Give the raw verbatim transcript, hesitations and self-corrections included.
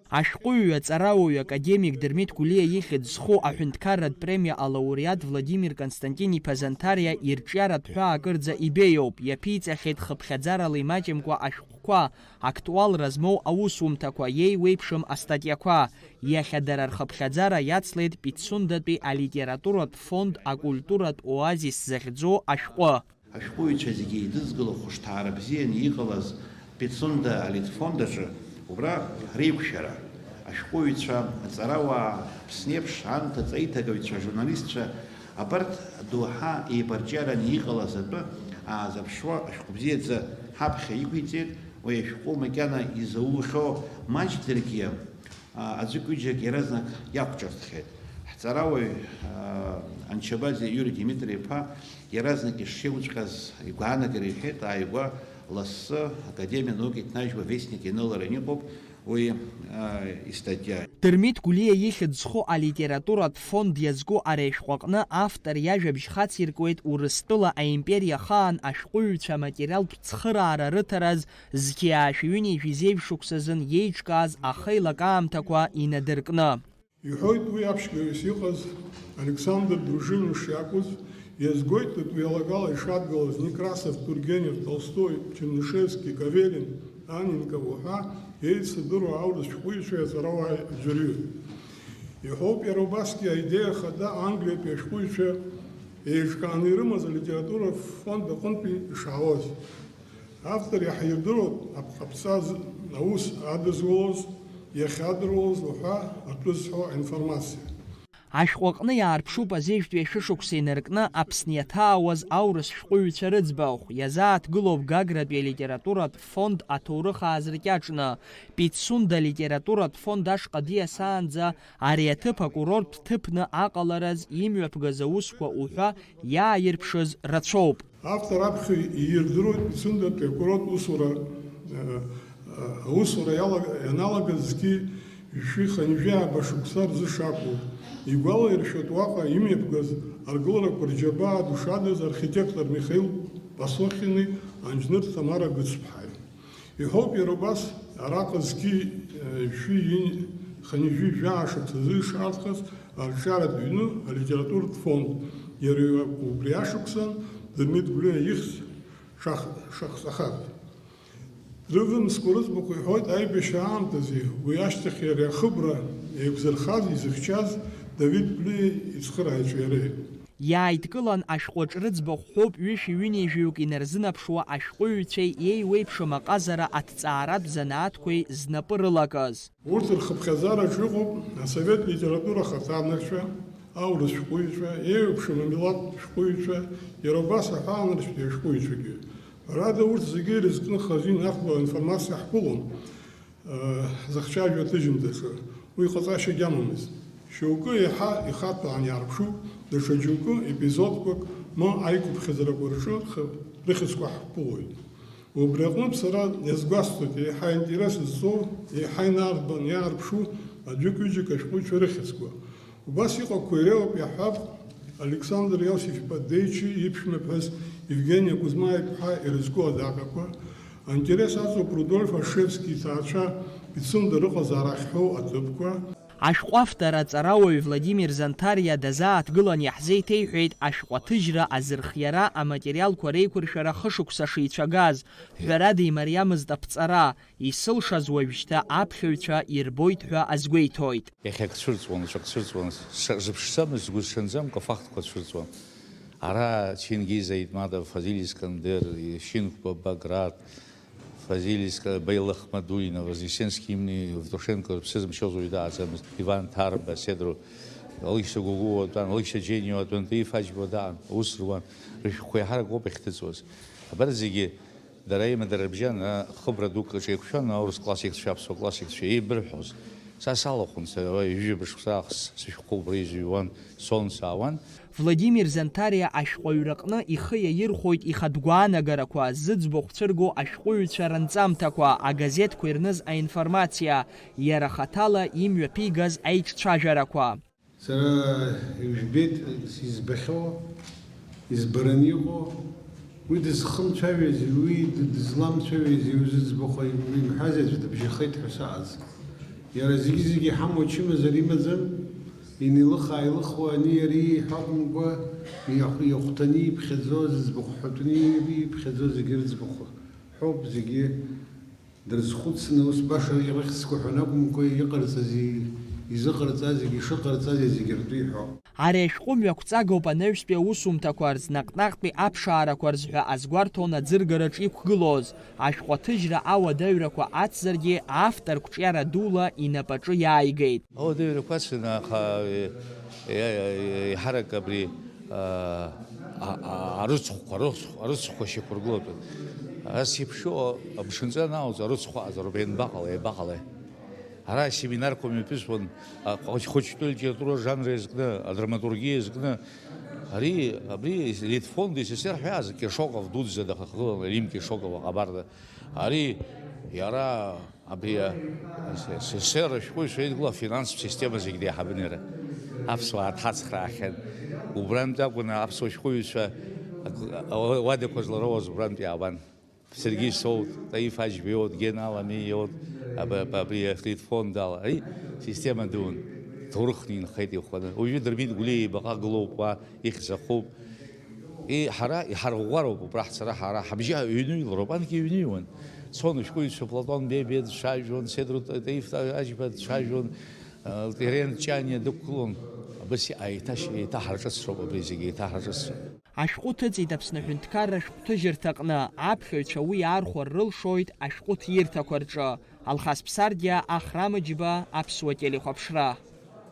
Ашәҟәыҩҩы, аҵарауаҩ, академик Дырмит Гәлиа ихьӡ зху аҳәынҭқарратә премиа алауреат Владимир Константин-иԥа Занҭариа ирҿиаратә ҳәаа акырӡа ибеиоуп, иаԥиҵахьеит хыԥхьаӡарала имаҷымкәа ашәҟәқәа, актуалра змоу аусумҭақәа, иеиуеиԥшым астатиақәа. Иахьа дара рхыԥхьаӡара иацлеит Пицундатәи алитературатә фонд Акультуратә оазис захьӡу ашәҟәы. Ашәҟәыҩҩцәа зегьы еидызкыло хәышҭаара бзианы иҟалаз Пицунда алитфонд аҿы убра реиқәшәара, ашәҟәыҩҩцәа, аҵарауаа, Аԥсны еиԥш анҭыҵ аиҭагаҩцәа, ажурналистцәа, абарҭ доуҳа еибарҿиараны иҟалаз атәы аазырԥшуа ашәҟәы бзиаӡа ҳаԥхьа иқәиҵеит. Уи ашәҟәы макьана изаухьоу маҷӡаргьы, а, аӡәык-ҩыџьак иаразнак иақәҿырҭхеит. Ҳҵарауаҩ, а, Анчабаӡе Иури Димитри-иԥа иаразнак ишеиуҵәҟьаз игәаанагара иҳәеит, ааигәа лассы Академиа наук иҭнажьуа Вестник ианыларан иҟоуп уи, а, истатиа. Дырмит Гәлиа ихьӡ зху алитературатә фонд иазку ари ашәҟәы аҟны автор иажәабжь хациркуеит Урыстәыла аимпериа ахаан ашәҟәыҩҩцәа аматериалтә цхыраара рыҭараз зқьи аашәи ҩынҩажәи зеижә шықәсазын иеиҿкааз ахеилак аамҭақәа инадыркны. Иҳәоит уи аԥшьгаҩыс иҟаз Александр Дружинин шиакәыз, иазгоит уи алагала ишадгылаз Некрасов, Тургенев, Толстои, Чернышевски, Каверин, Анненков уҳәа еицырдыруа аурыс шәҟәыҩҩцәеи аҵарауааи аӡәырҩы. Иҳәоуп иара убасгьы аидеиа хада Англиатәи ашәҟәыҩҩцәа еиҿкааны ирымаз алитература фонд аҟынтәи ишаауаз. Автор иаҳирдыруеит апҟаԥҵа аус адызулоз, иахьадырулоз уҳәа атәы зҳәо аинформациа. Ашәҟәы аҟны иаарԥшуп азежәтәи ашәышықәса инаркны Аԥсны иаҭаауаз аурыс шәҟәыҩҩцәа рыӡбахә, иазааҭгылоуп Гагратәи алитературатә фонд аҭоурых аазыркьаҿны, Пицунда алитературатә фонд ашҟа диасаанӡа ари аҭыԥ акурорттә ҭыԥны аҟалараз имҩаԥгаз аусқәа уҳәа иааирԥшыз рацәоуп. Автор аԥхьа иирдыруеит Пицундатәи акурорт усура, э, э, аусура иалаг-, ианалагаз зқьи жәшәи хынҩажәи ааба шықәса рзы шакәу. Игәалаиршәоит уаҟа имҩаԥгаз аргыларақәа рџьабаа ду шадыз архитектор Михаил Пасохини анџьныр Ҭамара Гыцԥҳаи. Иҳәоуп иара убас, араҟа зқьи, э, жәшәи ин-, хынҩажәи жәаа шықәсазы ишаартхаз арҿиаратә ҩны алитературатә фонд, иара убри ашықәсан Дырмит Гәлиа ихьӡ шах-, шахҵахаз. Рывымсқәа рыӡбахә иҳәоит аибашьра аамҭази, уи ашьҭахь иара ахыбра еиқәзырхаз, изыхьчаз Давид Гәлиеи ицхырааҩцәеи иареи. Иааидкылан ашәҟәаҿ рыӡбахә ҳәоуп ҩышәи ҩынҩажәиук инарзынаԥшуа ашәҟәыҩҩцәеи еиуеиԥшым аҟазара аҭҵааратә занааҭқәеи знапы рылакыз. Урҭ рхыԥхьаӡараҿы иҟоуп асовет литература ахаҭарнакцәа, аурыс шәҟәыҩҩцәа, еиуеиԥшым амилаҭтә шәҟәыҩҩцәа, иара убас аҳәаанырцәтәи ашәҟәыҩҩцәагьы. Ҳәарада, урҭ зегьы ирызкны хазы инарҭбаау аинформациа ҳԥылон, э, зыхцәажәо аҭыжьымҭаҿы. Уи ҟаҵашьагь амамызт. Шьоукы еиҳа ихаҭәаан иаарԥшуп, даҽа џьоукы епизодқәак ма аиқәыԥхьаӡарақәа рҿы рхы-, рыхьӡқәа ҳԥылоит. Убри аҟнытә сара иазгәасҭоит, еиҳа аинтерес зҵоу, еиҳа инарбан иаарԥшу аӡәык-ҩыџьак ашәҟәыҩҩцәа рыхьӡқәа. Убас иҟақәоу иреиуоуп иаҳҳәап, Александр Иосиф-иԥа Деичи иԥшәмаԥҳәыс Евгения Кузмаи-иԥҳа ирызку адаҟьақәа, аинтерес аҵоуп Рудольф Ошевски иҭаацәа Пицунда рыҟазаара ахьҳәоу аҭыԥқәа. Ашәҟәы автор аҵарауаҩ Владимир Занҭариа дазааҭгылан иаҳзеиҭеиҳәеит ашәҟәы аҭыжьра, азырхиара, аматериалқәа реиқәыршәара хышықәса шеицәагаз, ҳәарада, имариамызт аԥҵара, исылшаз уажәшьҭа аԥхьаҩцәа ирбоит ҳәа азгәеиҭоит. Иахьак цәырҵуан, ҽак цәырҵуан, ша-, зыԥшӡамыз, згәы зҽанӡамкәа афактқәа цәырҵуан. Ара Чингиз Аитматов, Фазиль Искандер, Шьынқәба Баграт, Фазиль Иска-, Баил Ахмадуинов, Вознесенский имни Евтушенко рыԥсы зымшьоз уаҩ дааӡамызт, Иван Ҭарба, Седру, Алықьса Гогәуа атәан, Алықьса Џьениа атәан, Таиф Аџьба даан, аус руан, рышәҟәқәа еиҳарак ауп иахьҭыҵуаз. Абарҭ зегьы дара имадара рыбжьан, а, хыбра дук аҿы еиқәшәан, аурыс классикцәа, аԥсуа классикцәа еибырҳәоз. Са салахәын, са ҩажәа шықәса аахыс сышәҟәқәа убра изыҩуан, цон, саауан. Владимир Занҭариа ашәҟәыҩраҟны ихы иаирхәоит ихатә гәаанагарақәа, зыӡбахә цәырго ашәҟәыҩҩцәа ранҵамҭақәа, агазеҭқәа ирныз аинформациа, иара хаҭала имҩаԥигаз аиҿцәажәарақәа. Сара ижәбеит, сизбахьоу, избараны иҟоу, уи дызхымцәажәази, уи д-, дызламцәажәази, уи зыӡбахә имҳәази аӡәы дыбжьахеит ҳәа саҟаз. Иара зегьы-зегьы иҳамоу ачымазара имаӡам, инеилых-ааилыхуа ани ари иҳәо акәымкәа, иахә-, иахәҭаны иԥхьаӡо, зыӡбахә ҳәатәны иԥхьаӡо зегьы рыӡбахә ҳәоуп, зегьы дрызхәыцны, ус баша ирыхьӡқәа ҳәаны акәымкәа, иҟарҵази, изыҟарҵази, ишыҟарҵази зегьы ртәы иҳәо. Ари ашәҟәы мҩақәҵагоуп анаҩстәи аусумҭақәа рзы, наҟ-наҟтәи аԥшаарақәа рзы ҳәа азгәарҭон аӡыргараҿ иқәгылоз. Ашәҟәы аҭыжьра ауадаҩрақәа ацзаргьы, автор қәҿиара дула инапаҿы иааигеит. Ауадаҩрақәа ацын, аха, е, е, е, еиҳарак абри, а, а, а, арыцхәқәа, арыцхә-, арыцхәқәа шьақәыргылатәын. Ас еиԥшу амшынҵа анаалҵ, арыцхә аҟаҵароуп, ианбаҟалеи, иабаҟалеи? Ара асеминарқәа мҩаԥысуан, а, хәыҷ-, хәыҷтәы литература жанр иазкны, адраматургиа иазкны. Ари, абри Литфонд СССР ҳәа иааз Киршоков дуӡӡа дахагылан, Рим Киршоков аҟабарда. Ари иара абри, а, СССР ашәҟәыҩҩцәа еидгыла афинанстә система зегь деиҳабын иара. Аԥсуаа дҳацхраахьан. Убрантә акәын аԥсуа шәҟәыҩҩцәа ак-, а, уадақәа злароуаз убрантә иаауан. Сергеи Соут, Таиф Аџьба иоут, Гена Аламиа иоут, аб-, аб-, абри Литфонд ала. Ари система дуун. Ҭоурыхны инхеит иӷәӷәаны. Уажәы Дырмит Гәлиа ибаҟа гылоуп уа, ихьӡ ахуп. И, ҳара иҳарӷәӷәароуп убра ҳцара, ҳара ҳабжьы ҩныҩлароуп, анкьа иҩныҩуан. Цон ашәҟәыҩҩцәа Платон Бебиа дцәажәон, Седру Таиф Аџьба дцәажәон, Терент Ҷаниа дықәгылон. Абас еиҭаш-, еиҭаҳарҿыцроуп абри зегьы, еиҭаҳарҿыцроуп. Ашәҟәы ҭыҵит Аԥсны аҳәынҭқарра ашәҟәҭыжьырҭаҟны, аԥхьаҩцәа уи иаархәар рылшоит ашәҟәы ҭирҭақәа рҿы. Алхас Ԥсардиа, Ахра Мыџьба, Аԥсуа телехәаԥшра.